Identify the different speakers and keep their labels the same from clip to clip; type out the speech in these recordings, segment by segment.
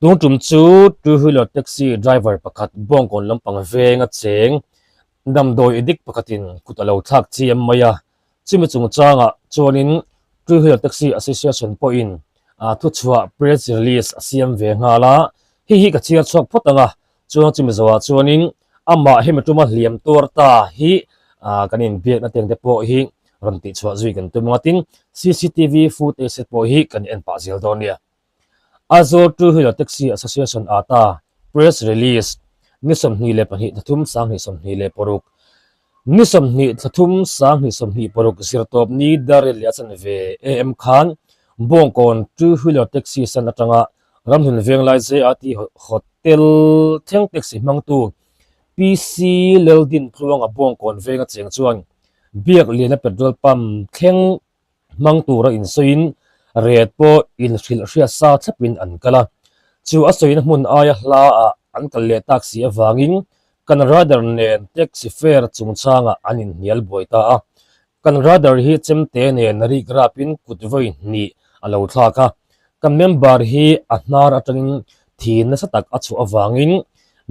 Speaker 1: Tun tum chu two wheeler taxi driver pakhat Bawngkawn lampang venga cheng damdawi dik pakhatin kut a lo thlak chiam mai a, chumi chungchangah chuanin two wheeler taxi association pawhin thuchhuah press release a siam ve nghal a, hei hi ka chhiar chhuak phawt ang a, chuan chumi zawhah chuanin amah hemi tuma hliam tuar ta hi kan inbiakna teng te pawh hi rawn tihchhuah zui kan tum ang a, tin cctv footage te pawh hi kan en pah zel dawn nia. Aizawl Two Wheeler Taxi Association ata press release ni 22 thla thum 2026 Ni 20 thla thum 2026 zirtawp ni Darel leh a chanve am khan Bawngkawn Two Wheeler Taxi stand atanga Ramhlun Venglai JRT Hotel thleng taxi hmangtu PC Leldin Tluanga Bawngkawn venga cheng chuan Biakliana petrol pump thleng hmang tura insawiin ret pawh inhrilh hriat sa thlapin an kal a. Chu a sawina hmun aia hla ah an kal leh tak si avangin kan rider nen taxi fare chungchangah an inhnial buai ta a. Kan rider hi chemte nen rik rapin kut vawi hnih a lo thlak a. Kan member hi a hnar atangin thi nasa tak a chhuah avangin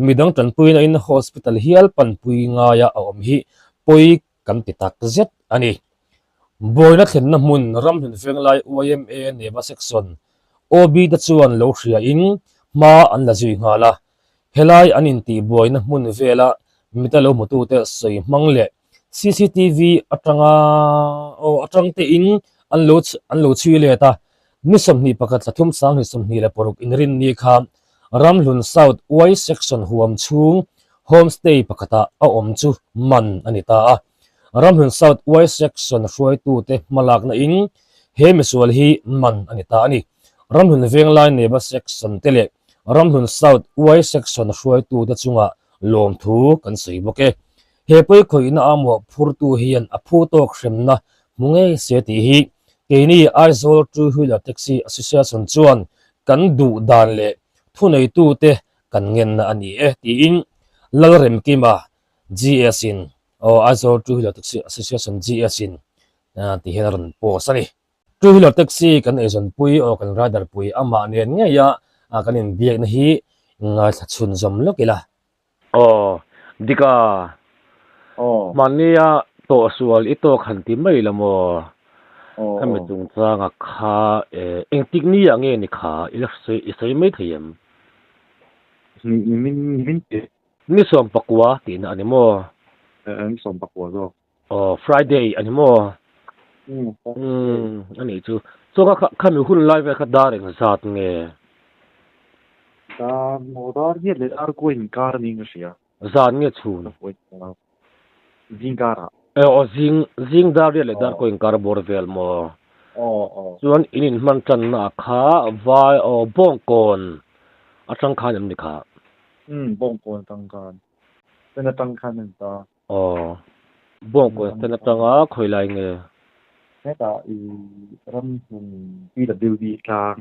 Speaker 1: midang tanpuina in hospital hial panpui ngaia a awm hi pawi kan ti tak zet a ni. Buaina thlenna hmun Ramhlun Venglai yma Neva Section OB te chuan lo hriain hma an la zui nghal a, helai an intih buaina hmun vela mita lo hmutute sawi hmang leh cctv atanga aw atang tein an lo an lo chhui let a, ni 21 thla thum 2026 inrinni kha Ramhlun South Y Section huam chhung homestay pakhatah a awm chu man a ni ta a. Ramhlun South Y Section hruaitute hmalakna in he misual hi man a ni ta a ni. Ramhlun Venglai Neba Section te leh Ramhlun South Y Section hruaitute chungah lawmthu kan sawi bawk e. He pawikhawihna a mawhphurtu hian a phu tawk hremna hmu ngei se tih hi keini Aizawl Two Wheeler Taxi Association chuan kan duh dan leh thuneitute kan ngenna a ni e tiin Lalremkima GS in aw Aizawl Two Wheeler Taxi Association GS in ti hian a rawn post a ni. Two Wheeler Taxi kan eizawnpui aw kan rider pui amah nen ngeia kan inbiakna hi ngaithla chhunzawm lawk ila. Aw, Dika.
Speaker 2: Aw.
Speaker 1: Mahnia tawhsual i tawk han ti mai la maw?
Speaker 2: Aw.
Speaker 1: Khami chungchanga kha engtik ni ah nge ni kha i la sawi i sawi mai thei em?
Speaker 2: Ni ni min ni min ti.
Speaker 1: Ni 19 tihna a ni maw?
Speaker 2: Ni 19 zawk.
Speaker 1: Aw, Friday a ni maw?
Speaker 2: Umm,
Speaker 1: a nih chu. Chuan kha khami hun lai vel kha dar eng zat nge?
Speaker 2: Dar maw dar nge leh dar kuai inkar a niin ka hria.
Speaker 1: Zan nge chhun?
Speaker 2: Zing karah.
Speaker 1: E aw zing zing dar riat leh dar kuai inkar bawr vel maw?
Speaker 2: Aw aw.
Speaker 1: Chuan in inhman tanna ah kha vai aw Bawngkawn atang khan em ni kha?
Speaker 2: Umm, Bawngkawn atang khan. Pen atang khan a ni ta.
Speaker 1: Aw, Bawngkawn stand atanga khawi lai nge?
Speaker 2: Hetah i ramhmun PWD tlang.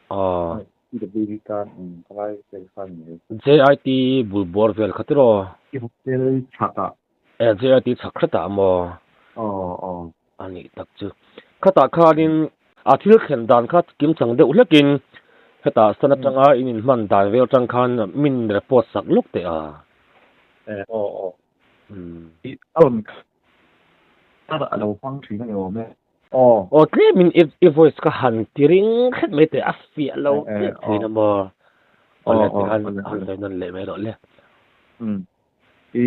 Speaker 1: Aw.
Speaker 2: PWD tlang in khalai vel kha ni e.
Speaker 1: JIT bul bawr vel kha tiraw?
Speaker 2: I hotel chhakah.
Speaker 1: E, JIT chhak hretah maw?
Speaker 2: Aw, aw.
Speaker 1: A nih tak chu. Khatah khanin a thil thlen dan kha kim chang deuh hlekin hetah stand atanga in inhman dan vel atang khan min report sak lawk teh a.
Speaker 2: Eh aw aw. I a rawn kar a lo hmang thin a ni awm e. Aw.
Speaker 1: Aw tlemin i i voice ka han ti ring hret mai teh a fiah lo tep thin a maw. Aw le tikhan han sawi nawn leh mai rawh le.
Speaker 2: Umm. I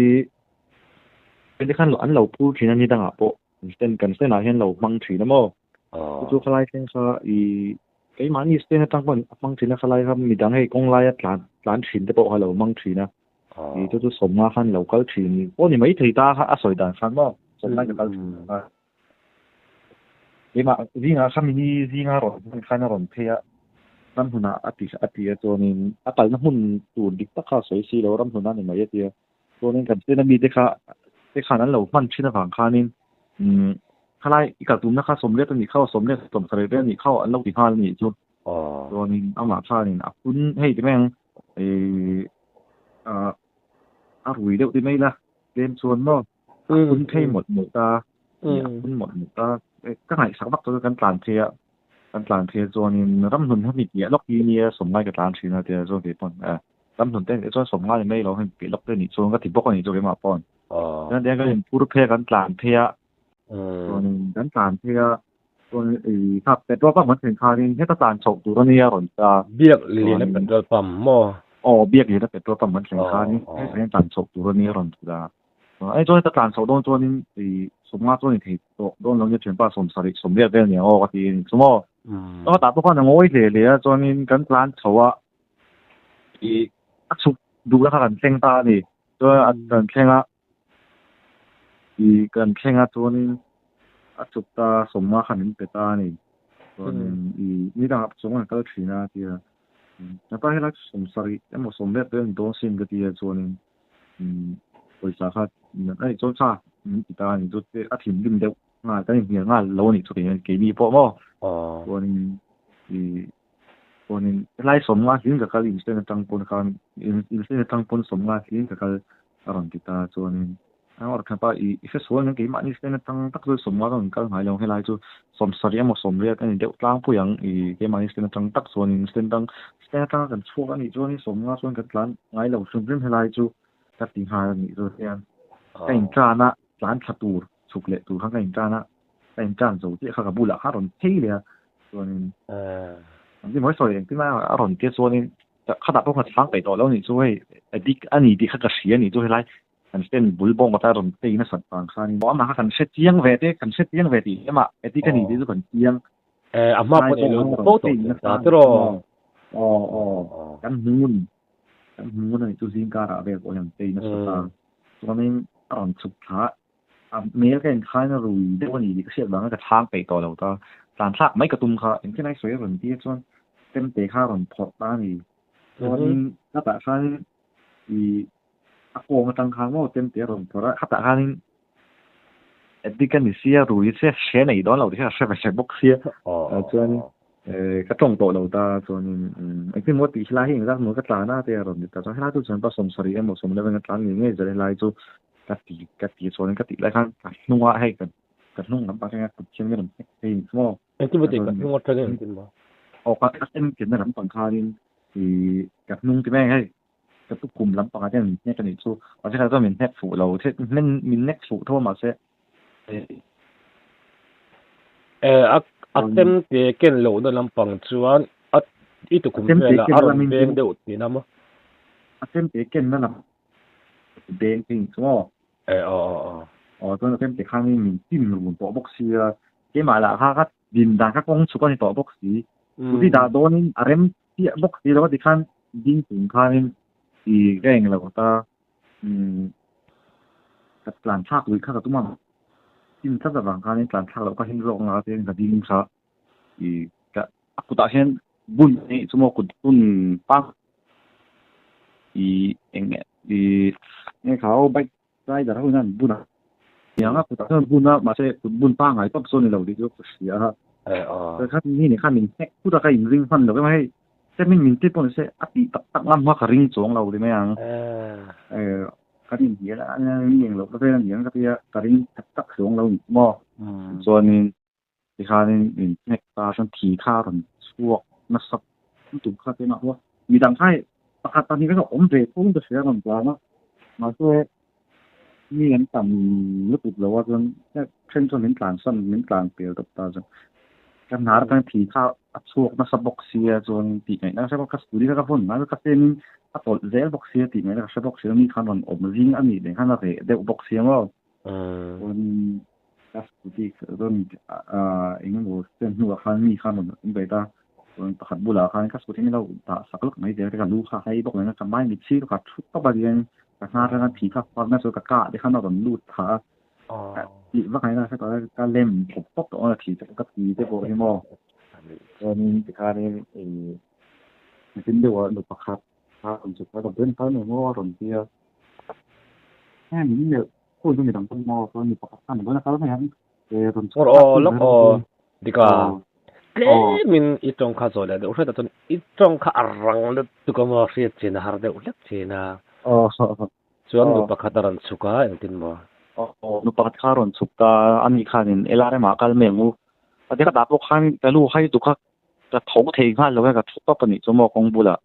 Speaker 2: heti khan an lo phur thin a ni dangah pawh stand kan stand ah hian lo hmang thin a maw.
Speaker 1: Aw.
Speaker 2: Chu khalai thleng kha i keimahni stand atang pawhin a hmang thin a khalai kha midang hei kawng laia tlan tlan thin te pawh kha lo hmang thin a. Ti chu chu 50 khan lo kal thin ni pawh ni mai thei ta kha a sawi dan khan maw 50 ka kal thin kha keimah zingah kha mini zinga rawn hman khan a rawn phei a ramhmunah a ti a ti a chuanin a kalna hmun tur dik tak kha a sawi si lo ramhmun a ni mai a tia chuanin kan chen ami te kha te khan an lo hman thin avang khanin umm khalai i kal tumna kha 80 a nih kha aw 80 70 vel a nih kha aw an lo ti nghal a nih chu chuanin amah khanin a phun hei ti mai ang Ih ah a rui deuh ti mai la tlem chuan maw a phun phei mawlh mawlh ta ih a phun mawlh mawlh ta ka ngaihsak vak chuan kan tlan phei a Kan tlan phei chuanin ramhlun hemi piah lawk hi nia sawmngai ka tlan thin a tia chuan kei pawn eh ramhlun te nih chuan sawmngai ni mai lo hemi piah lawk te nih chuan ka ti bawk a nih chu keimah pawn. Chuan tiang kan inphur phei a kan tlan phei a chuanin kan tlan phei a chuan ih kha petrol pump kan thlen khanin heta tlan chhoh tur a nia rawn ta.
Speaker 1: Biak lian a petrol pump maw?
Speaker 2: Aw biak lian a petrol pump kan thlen khanin heta hian tlan chhoh tur a nia rawn ti ta. Hei chuan heta tlan chhoh dawn chuanin ih sawmnga chuan in thei tawh dawn lo nia thianpa sawmsarih sawmriat vel nia aw ka ti a ni chu maw. Chuan tah pawh khan a ngawi hle hle a chuanin kan tlan chho a ih a chhuk duhna kha kan thleng ta a ni. Chuan a kan thleng a ih kan thleng a chuanin a chhuk ta sawmnga khan min pe ta a ni. Chuanin ih ni dangah sawmnga kan kal thin a tia thianpa helai chu sawmsarih emaw sawmriat vel ni dawn sin ka ti a chuanin. Pawisa kha a nih chuan kha min ti ta a ni chu a thinrim deuh nghal kan inhnial nghal lo a nih chu keini pawh maw chuanin ih chuanin helai sawmnga hlim ka kal instand atang pawn khan instand atang pawn sawmnga hlim ka kal a rawn ti ta chuanin a rawn thlap a ih i hresual nen keimahni stand atang tak chu sawmnga ka rawn kal ngai lo helai chu sawmsarih emaw sawmriat a ni deuh tlangpui ang ih keimahni stand atang tak chuanin stand dang Stand atanga kan chhuak a nih chuan sawmnga chuan kan tlan ngai lo hrim hrim helai chu ka ti nghal a nih chu hian ka intan a tlan thla tur chhuk leh tur khan ka intan a ka intan zo chiah kha ka bulah khan a rawn phei leh a chuanin an ti mawi sawi engtin a a rawn tia chuanin khatah pawh ka chhang peih tawh lo a nih chu hei addict a ni tih kha ka hria a nih chu helai kan stand bul bawng kawta rawn phei nasat vang khanin amah kha kan hre chiang ve te kan hre chiang ve tih emaw addict a ni tih chu kan chiang.
Speaker 1: Eh, a hma pawh nei lo fo tawh thin ta tiraw?
Speaker 2: Aw, aw, kan hmun, kan hmun a nih chu zingkarah vel pawh hian phei nasa ta. Chuanin a rawn chhuk thla a, a hmel ka inkhain a rui deuh a ni tih ka hriat vangin ka chhang peih tawh lo ta. Tlan thlak mai ka tum kha, engtin ai sawi a rawn tir chuan chemte kha a rawn phawrh ta a ni. Chuanin khatah khan ih a kawng atang khan maw chemte a rawn phawrh a, khatah khanin Addict a ni sia, rui sia, hre nei dawn lo tih kha ka hre ve hle bawk sia. Chuan ka tawng tawh lo ta chuanin engtin maw tih helai hi engzat maw ka tlan a te a rawn ti ta chuan helai chu chuan pa sawmsarih emaw sawmleveng a tlan ngei ngei zel helai chu ka ti ka ti chuanin ka tih lai khan ka hnungah hei ka ka hnung lam pah atanga kut hian ka rawn hnek phei ni maw.
Speaker 1: Engtin maw tih ka hnung atangin engtin maw?
Speaker 2: Aw ka en kenna lampang khanin ih ka hnung ti mai ang hei. Ka tukhum lampangah te min hnek a nih chu. Mahse kha chuan min hnek fuh lo the min min hnek fuh tho a mahse
Speaker 1: Eh a a tem te ken lohna lampang chuan a i tukhum velah a rawn veng deuh tihna maw?
Speaker 2: A tem te kenna lam veng thei chu maw?
Speaker 1: Eh aw aw aw.
Speaker 2: Aw chuan a tem te khan min tin run tawh bawk sia keimah lah kha ka din dan kha kawng chhuk a ni tawh bawk si. Chuti dah dawnin a rem Chiah bawk si lo a tikhan ding chung khanin i ka eng lo ta umm ka tlan thlak lui kha ka tum a tin tlat avang khanin tlan thlak loh ka him zawk anga tiin ka ding kha i ka a kutah hian bun a nih chu maw kut bun pang i eng nge i nge kha aw bike rider ho hian an bun a tiang a kutah chuan bun a mahse kut bun pangngai tawp chu a ni lo tih chu ka hria a kha mi nih khan min hnek phut a ka inring hman lo emaw hei step in min tip pawh ni se a tih tak tak ngam kha ka ring chuang lo ti mai ang kan inhnial a min eng loh na vel a ni ang ka tia ka ring tak tak chuang lo ni maw chuanin tikhanin min hnek ta chuan thi kha a rawn chhuak nasa lutuk kha te mah midang kha hei pakhat pahnih vek a awm ve fo in ka hria a rawn tlan a mahse mi an tam lutuk lo a chuan then chuan min tlan san min tlan pel tawp ta chuan ka hnar atang thi kha a chhuak nasa bawk sia chuan tih ngaihna ka hre bawk ka scooty kha ka vawn ngai ka pen in a tawlh zel bawk sia tih ngaihna ka hre bawk sia mi khan rawn awm zing a nih leh khan a reh deuh bawk sia maw chuan Ka scooty rawn eng emaw stand hnuah khan mi khan rawn awm ve ta chuan pakhat bulah khan ka scooty hi lo dah sak lawk mai zel ka lu kha hai bawk nen a ka mai mit sir kha thut tawp a riang ka hnar atanga thi kha fak na chu ka kah te khan a rawn lut tha a tih vak mai ka ka lem thawp tawp tawh a thi ka ti te pawh hi maw chuanin tikhanin ih tin deuh ah nu pakhat kha rawn chhuk a ka brain kha emaw a rawn tia min melh Khawi chu midang pawh maw chuan mi pakhat khan a buaina kal mai ang e rawn chhuak
Speaker 1: Aw lawk aw dika tlemin i tawng kha zawi leh deuh hret a chuan i tawng kha a rang lutuk a maw hriat chin a har deuh hlek thin a chuan nu pakhat a rawn chhuk a engtin maw
Speaker 2: Nu pakhat kha a rawn chhuk ta a ni khanin LRM ah kal mai ang u A te ka dah pawh khan ka lu hai duh kha ka tho thei nghal lo a ka thu tawp a nih chu maw kawng bulah.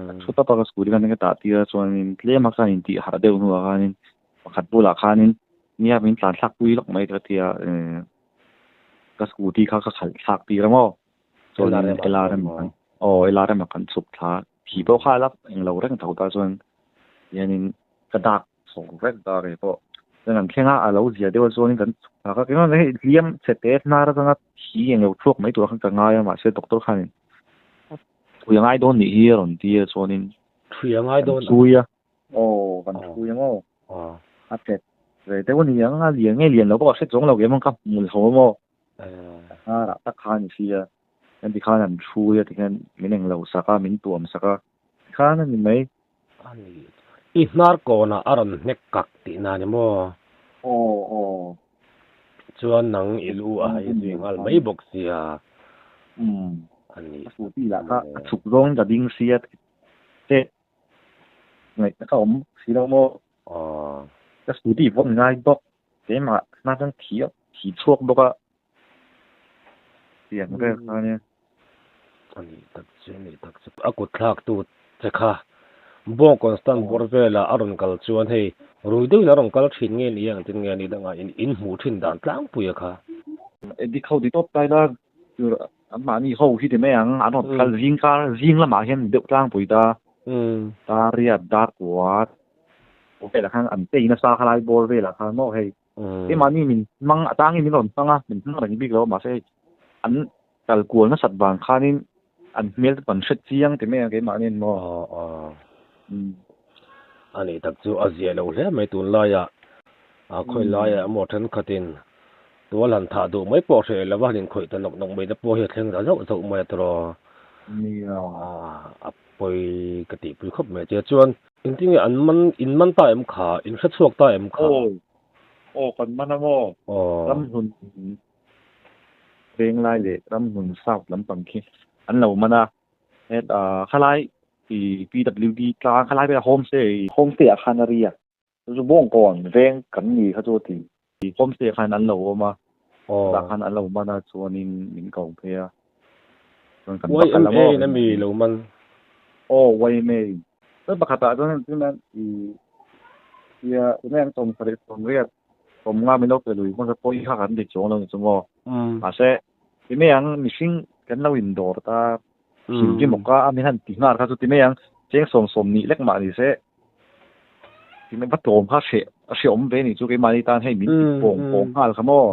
Speaker 2: Ka thu tawp a ka scooty khan ka dah tir a chuanin tlem a khan intih harh deuh hnuah khanin pakhat bulah khanin nia min tlan thlak pui lawk mai ka ti a eh ka scooty kha ka khalh thlak tir a maw chuanin LRM aw LRM ah kan chhuk thla thi pawh kha a la englo reng tho ta chuan hianin ka dak chho vek ta kei pawh chuan an thleng a a lo zia deuh a chuanin kan chhuk thlak a keimah hei hliam chhe te hnar atanga thi englo chhuak mai turah khan ka ngai a mahse doctor khanin thui a ngai dawn nih hi a rawn ti a chuanin
Speaker 1: thui a ngai dawn
Speaker 2: thui a aw kan thui ang aw a chet ve deuh a ni ang a lian nge lian lo pawh a hre chuang lo keimah ka hmu lo maw hnarah tak khan a ni si a kan ti khan an thui a tikhian min englo sak a min tuam sak a tikhan a ni mai.
Speaker 1: A ni. I hnar kawnah a rawn hnek kak tihna a ni maw?
Speaker 2: Aw, aw.
Speaker 1: Chuan nang i lu a hai zui nghal mai bawk sia.
Speaker 2: Umm.
Speaker 1: A ni.
Speaker 2: A scooty lah kha a chhuk zawngin ka ding sia che ngaihna ka awm si lo maw?
Speaker 1: Aw.
Speaker 2: Ka scooty vawn ngai bawk. Keimah hnar chuan thi thi chhuak bawk a. Tiang vel kha ania.
Speaker 1: A nih tak chu, a nih tak chu. A kut thlak tu che kha Bawng Constant bawr vela a rawn kal chuan hei rui deuhin a rawn kal thin nge ni ang tin nge ni dangah in in hmuh thin dan tlangpui a kha.
Speaker 2: Edit ho ti tawp tai la tur an mahni ho hi ti mai ang an rawn kal zing kar zing lamah hian deuh tlangpui ta dar riat dar kuat velah khan an chei nasa khalai bawr velah khan maw hei. Keimahni min hmang a tangin min rawn hmang a, min hmang reng bik lo a, mahse hei an kal kual nasat vang khanin an hmel te pawh an hre chiang ti mai a keimahni an maw.
Speaker 1: Aw aw. A nih tak chu a zia lo hle mai tunlaiah a khawi laiah emaw thenkhatin tual han thah duh mai pawh hreh lova han inkhawih ta nawk nawk mai te pawh hi a thleng ta zauh zauh mai a tawrh.
Speaker 2: Nia.
Speaker 1: A pawi ka tihpui khawp mai che chuan Engtin nge an man, in man ta em kha? In hre chhuak ta em kha?
Speaker 2: Aw, aw kan man a maw?
Speaker 1: Aw.
Speaker 2: Ramhlun Venglai leh Ramhlun South lampang khi an lo man a. Het ah khalai i PWD tlang khalai vel homestay, homestay ah khan a ri a. Chu chu Bawngkawn veng kan ni kha chu a ti. Homestay ah khan an lo awm a.
Speaker 1: Aw.
Speaker 2: Chutah khan an lo man a chuanin min ko phei a. Chuan kan va kal a maw?
Speaker 1: YMA in a mi lo man?
Speaker 2: Aw YMA in. Chuan pakhatah chuan engtin i tia tunah hian sawmsarih sawmriat sawmnga min lo pe lui hmasa pawh i kha kan ti chuang lo ni chu maw. Mahse ti mai ang mihring kan lo indawr ta thinrim awk a min han ti nghal kha chu ti mai ang cheng sawm sawm nih lek mah ni se ti mai va tlawm kha hreh a hreawm ve ni chu keimahni tan hei min ti pawng pawng nghal kha maw.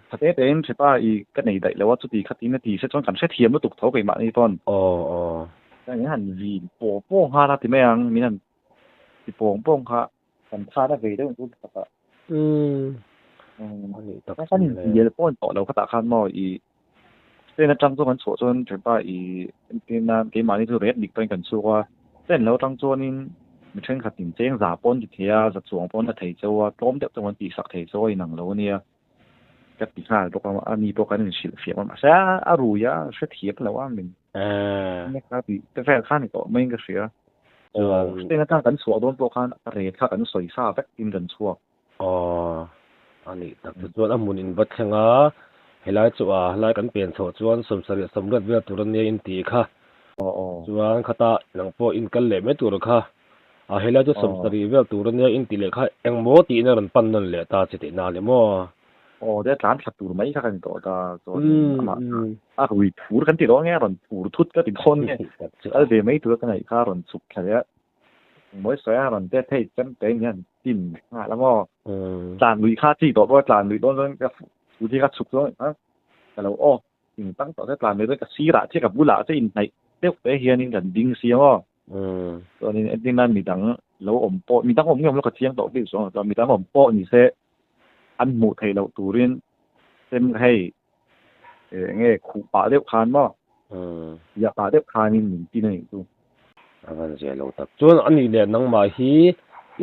Speaker 2: Tha te tein hrepa i ka nei daih lo a chuti khatin a ti se chuan kan hrethiam lutuk tho keimahni pawn.
Speaker 1: Aw aw.
Speaker 2: Min han vin pawng pawng nghal a ti mai ang, min han ti pawng pawng kha kan than a vei deuh chu tak a.
Speaker 1: A nih tak
Speaker 2: chu le. Kan inbial pawh tawh lo khatah khan maw i train atang chu kan chhuah chuan thianpa i entir nan keimahni chu ret dik pawhin kan chhuk a, train lo atang chuanin mi thenkhat in cheng za pawn ti thei a, za chuang pawn a thei cheu a, tlawm deuh chuan kan tihsak thei cheu a inang lo ania. Ka ti nghal bawk a, ani pawh kan inhrilh fiah a, mahse a rui a, hrethiam lo a min nek a tih te vel kha ni tawh maiin ka hria. Hriatna khan kan chhuah dawn pawh khan a ret kha kan sawi sa vek in kan chhuak.
Speaker 1: Aw, a nih tak chu chuan a hmun in va thleng a, helai chu a helai kan pen chhoh chuan sawmsarih sawmriat vel tur ania in tih kha. Chuan khata nang pawh in kal leh mai tur kha. A helai chu sawmsarih vel tur ania in ti leh kha engmaw tiin a rawn pan nawn leh ta che tihna a ni maw?
Speaker 2: Aw te tlan thla tur mai kha ka ni tawh ta chuan amah a rui phur kan ti dawn nge a rawn phur thut ka ti dawn nge kal ve mai tur ka ngaih kha a rawn chhuk thla leh a engmaw i sawi a rawn tet hei chem te in hian tin nghal a maw tlan lui kha chi tawh pawh a tlan lui dawn chuan ka scooty kha chhuk chuan ka lo aw in tang tawh te tlan lui dawn ka sirah che ka bulah che inhnaih deuh te hianin kan ding si a maw. Chuanin entir nan midang lo awm pawh midang awm nge awm lo ka chiang tawh bik chuang lo chuan midang awm pawh ni se an hmuh theih loh turin sem hei eng nge khuh pah deuh khan maw ziah pah deuh khanin min tin a nih chu.
Speaker 1: A van zia lo tak. Chuan a nih leh nangmah hi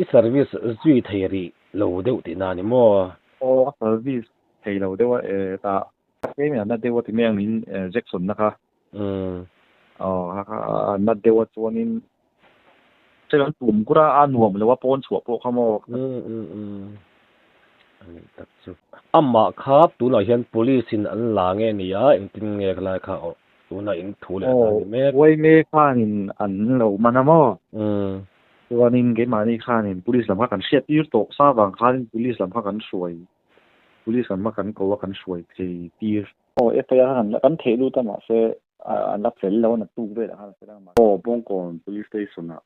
Speaker 1: i service zui thei rih lo deuh tihna a ni maw?
Speaker 2: Aw ka service thei lo deuh a e tah tlem in a na deuh a ti mai ang min jection na kha. Aw a na deuh a chuanin hei kan tum kur a a nuam lo a pawn chhuah pawh kha maw.
Speaker 1: A nih tak chu. Amah kha tunah hian police in an la nge ni a, engtin nge khalai kha aw tunah in thu leh a ni mek.
Speaker 2: Aw, Uaime khanin an lo man a maw? Chuanin keimahni khanin police lam kha kan hriat tir tawh sa vang khanin police lam kha kan hruai, police lam kha kan ko a kan hruai thei tir. Aw, FIR kha kan theih lut a mahse an la fel lo a naktuk velah khan a fel ang mahse. Aw, Bawngkawn police station ah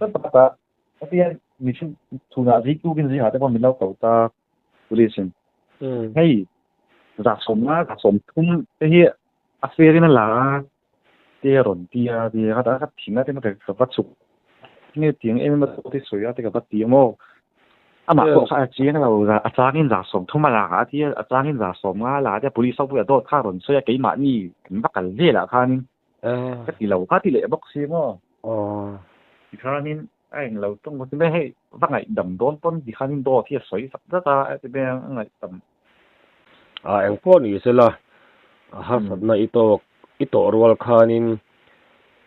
Speaker 2: Pakhat hetiang mihring chhunah zik tukin zingah te pawh min lo ko ta police in. Hei 150 130 te hi a fair in a la a te a rawn ti a ti a ka thin a te ka va chhuk nge tiang em em a te sawi a te ka va ti ang aw. Amah pawh kha a chiang lo a changin 130 a la a ti a a changin 150 a la a tia police ho pawh a dawt kha a rawn sawi a keimahni kan va kal velah khanin Ka ti lo kha ti leh bawk si maw?
Speaker 1: Aw.
Speaker 2: Tikhanin a eng lo tawng bawk si mai hei va ngaihdam dawn pawn tikhanin dawt hi a sawi sak zat a ti mai a ngaihdam.
Speaker 1: A eng pawh ni sela a harsatna i tawk i tawh rual khanin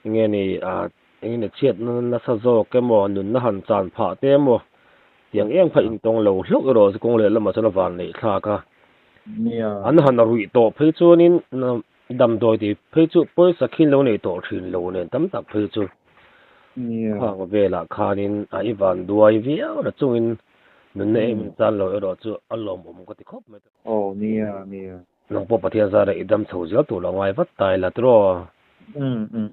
Speaker 1: enge ni a enge ni chhiatna nasa zawk emaw nunna han chan phah te emaw tiang em kha intawng lo hlauh erawh chu kawng leh lamah chuan a van neih thlak a. An han ruih tawh phei chuanin Damdawi tih phei chu pawisa khin lo nei tawh thin lo nen tam tak phei chu khang velah khanin a i van duai viau na chungin nunna em in chan lo erawh chu a lawmawm ka ti khawp mai.
Speaker 2: Aw nia nia.
Speaker 1: Nang pawh Pathian zara i dam chho zel tur lo ngai vat ta ila tiraw?
Speaker 2: Umm umm.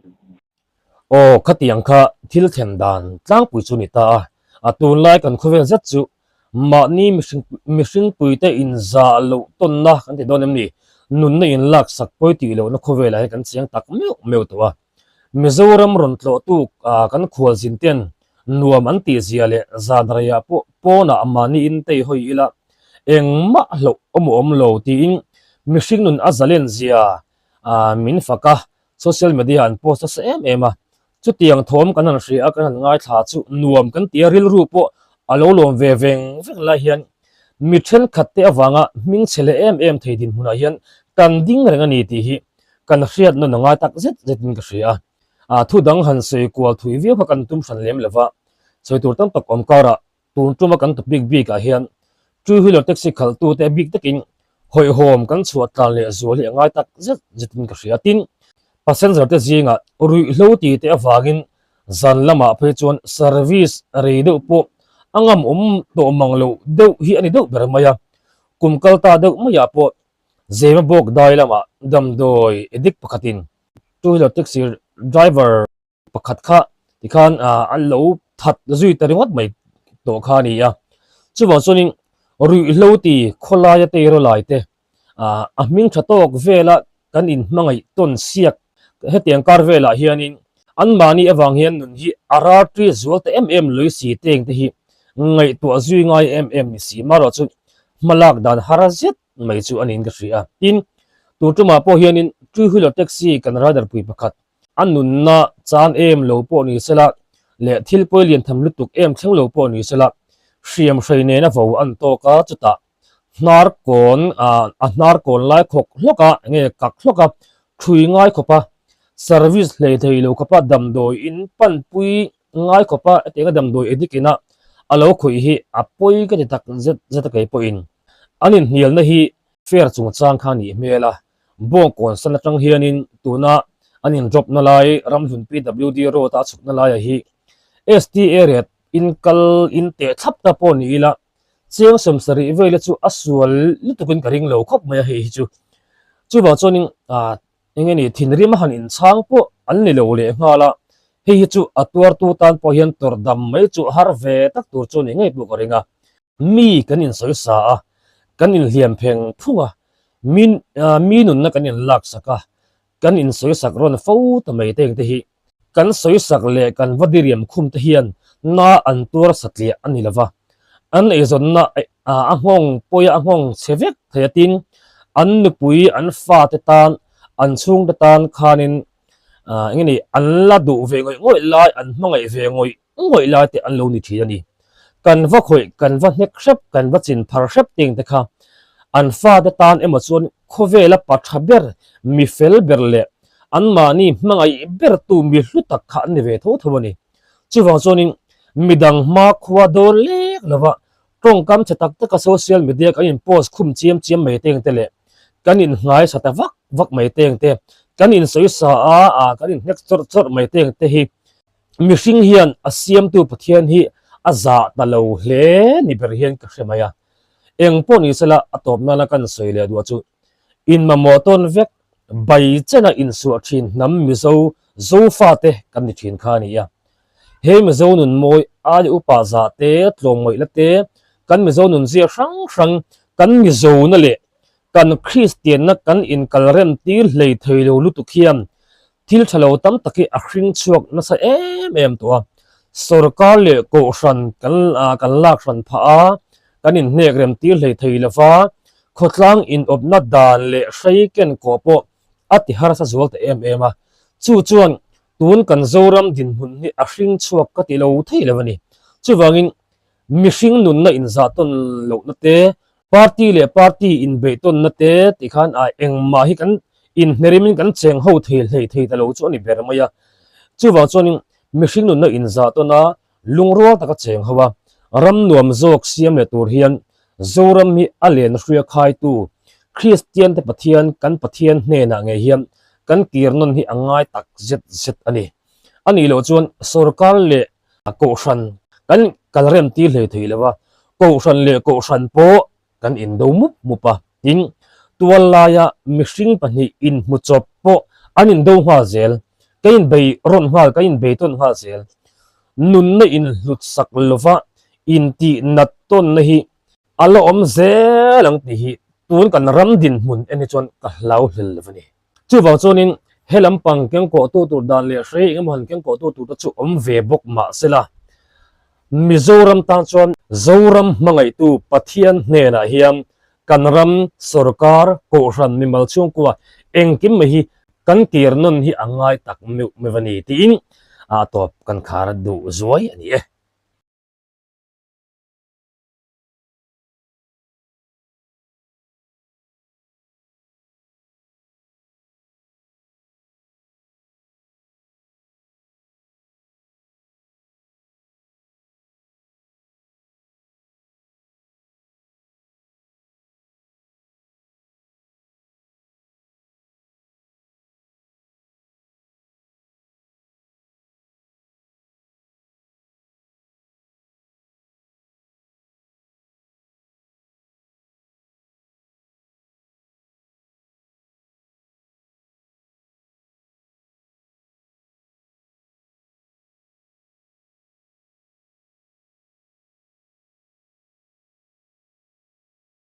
Speaker 1: Aw khatiang kha thil thlen dan tlangpui chu ni ta a, a tunlai kan khawvel zet chu mahni mihring mihringpuite inzah loh tawnna kan ti dawn em ni? Nunna inlaksak pawi tih lohna khawvelah hian kan chiang tak meuh meuh tawh a. Mizoram rawn tlawhtu kan khualzin ten nuam an tih zia leh zan reiah pawh pawnah mahni in tei hawi ila engmah hlauh awm awm lo tiin mihring nun a zalen zia min fak a, Social media an post nasa em em a, chutiang thawm kan han hria a, kan han ngaithla chu nuam kan ti a, rilru pawh a lo lawm ve veng veng lai hian mi thenkhat te avanga hming chhe leh em em thei dinhmunah hian kan ding reng a ni tih hi kan hriat nawn a ngai tak zet zetin ka hria a. A thu dang han sawi kual thui viau kha kan tum hran lem lova, sawi tur tam tak awm karah Tun tuma kan topic bikah hian two wheeler taxi khalhtute bik takin hawihhawm kan chhuah tlan leh zual hi a ngai tak zet zetin ka hria. Tin, passenger te zingah ruihhlo ti te avangin zan lamah phei chuan service rei deuh pawh a ngam awm tawh mang loh deuh hi a ni deuh ber mai a. Kum kal ta deuh maiah pawh Zema bawk dai lamah damdawi addict pakhatin two wheeler taxi driver pakhat kha tikhan ah an lo that zui ta ringawt mai tawh kha a ni a chuvang chuanin ruihhlo ti khawlaia teiraw lai te ah a hming tha tawk vela kan inhmangaih tawn siak hetiang kar velah hianin anmahni avang hian nun hi a rarti zual ta em em lui si teng te hi ngaihtuah zui ngai em em ni si marawh chu hmalak dan har zet mai chu a niin ka hria tin tun tumah pawh hianin two wheeler taxi kan rider pui pakhat A nunna chan em lo pawh ni sela leh thil pawi lian tham lutuk em thleng lo pawh ni sela hriam hrei nena vo an tawk a, chutah hnar kawn a hnar kawn lai khawk hlawk a enge kak hlawk a thui ngai khawp a, service hlei thei lo khawp a damdawi in panpui ngai khawp a hetiang a damdawi addict ina a lo khawih hi a pawi ka ti tak zet zet a keipawhin an inhnialna hi fare chungchang kha a nih hmel a. Bawngkawn san atang hianin tuna an in drop na lai Ramhlun PWD road a chhuk na laiah hi STA rate in kal in teh thlap ta pawh ni ila chiang 70 vela chu a sual lutukin ka ring lo khawp mai a hei hi chu. Chuvang chuanin ah eng nge ni thinrim a han inchhang pawh an ni lo leh nghal a, hei hi chu a tuartu tan pawh hian tawrh dam mai chu har ve tak tur chu ni ngei pawh ka ring a. Mi kan insawi sa a, kan inhliam pheng phung a, mi mi nunna kan inlaksak a, kan insawisak rawn fo ta mai teng te hi kan sawisak leh kan va diriam khum te hian na an tuar satliah a ni lova, an eizawnna a nghawng pawi a nghawng chhe vek thei a tin, an nupui an fate tan an chhungte tan khanin eng nge ni an la duh ve ngawih ngawih lai an hmangaih ve ngawih ngawih lai te an lo ni thin a ni. Kan va khawih, kan va hnek hrep, kan va chin phar hrep teng te kha an fate tan emaw chuan khawvela pa tha ber, mi fel ber leh anmahni hmangaih bertu mi hlu tak kha an ni ve tho tho a ni. Chuvang chuanin midang hma khua dawn lek lova. Tawngkam chhe tak taka social media kan in post khum chiam chiam mai teng te leh kan in hngai sa ta vak vak mai teng te, kan in sawi sa a a kan in hnek chawrh chawrh mai teng te hi mihring hian a siamtu Pathian hi a zah ta lo hle ni ber hian ka hre mai a. Eng pawh ni sela a tawp nana kan sawi leh duah chu in mamawh tawn vek bai chena insuah thin hnam Mizo Zofate kan ni thin kha a ni a. He Mizo nun mawi aia upa zah te, tlawmngaih la te, kan Mizo nun zia hrang hrang, kan Mizona leh kan Kristianna kan inkalrem tir hlei thei lo lutuk hian thil tha lo tam tak hi a hring chhuak nasa em em tawh a. Sorkar leh kohhran kan kan lak hran phah a, kan inhnek rem tir hlei thei lo va, khawtlang inawpna dan leh hrei ken kawh pawh a ti harsa zual ta em em a. Chu chuan Tun kan Zoram dinhmun hi a hring chhuak ka ti lo thei lo a ni. Chuvangin mihring nunna inzah tawn lohna te, party leh party inbeih tawnna te tih khan a engmah hi kan inhmerimin kan cheng ho thei hlei thei ta lo chu a ni ber mai a. Chuvang chuanin mihring nunna inzah tawn a, lungrual taka cheng ho a, ram nuam zawk siam leh tur hian Zoram hi a len hria khaitu Kristian te Pathian kan Pathian hnenah ngei hian kan kir nawn hi a ngai tak zet zet a ni. A nih loh chuan sorkar leh kohhran kan kal rem tir hlei thei lo a, kohhran leh kohhran pawh kan indo mup mup a, tin tual laia mihring pahnih inhmu chawp pawh an indo nghal zel, ka inbei rawn nghal, ka inbei tawn nghal zel. Nunna inhlut sak lova intih nat tawnna hi a la awm zel ang tih hi tun kan ram dinhmun en hi chuan ka hlau hlel lo a ni. Chuvang chuanin he lampang kengkawhtu tur dan leh hrei engemaw han kengkawhtu tur te chu awm ve bawk mah sela, Mizoram tan chuan Zoram hmangaihtu Pathian hnenah hian kan ram, sorkar, kohhran, mimal chhungkua engkim mai hi kan kir nawn hi a ngai tak meuh meuh a ni tiin a tawp kan khar duh zuai a ni e.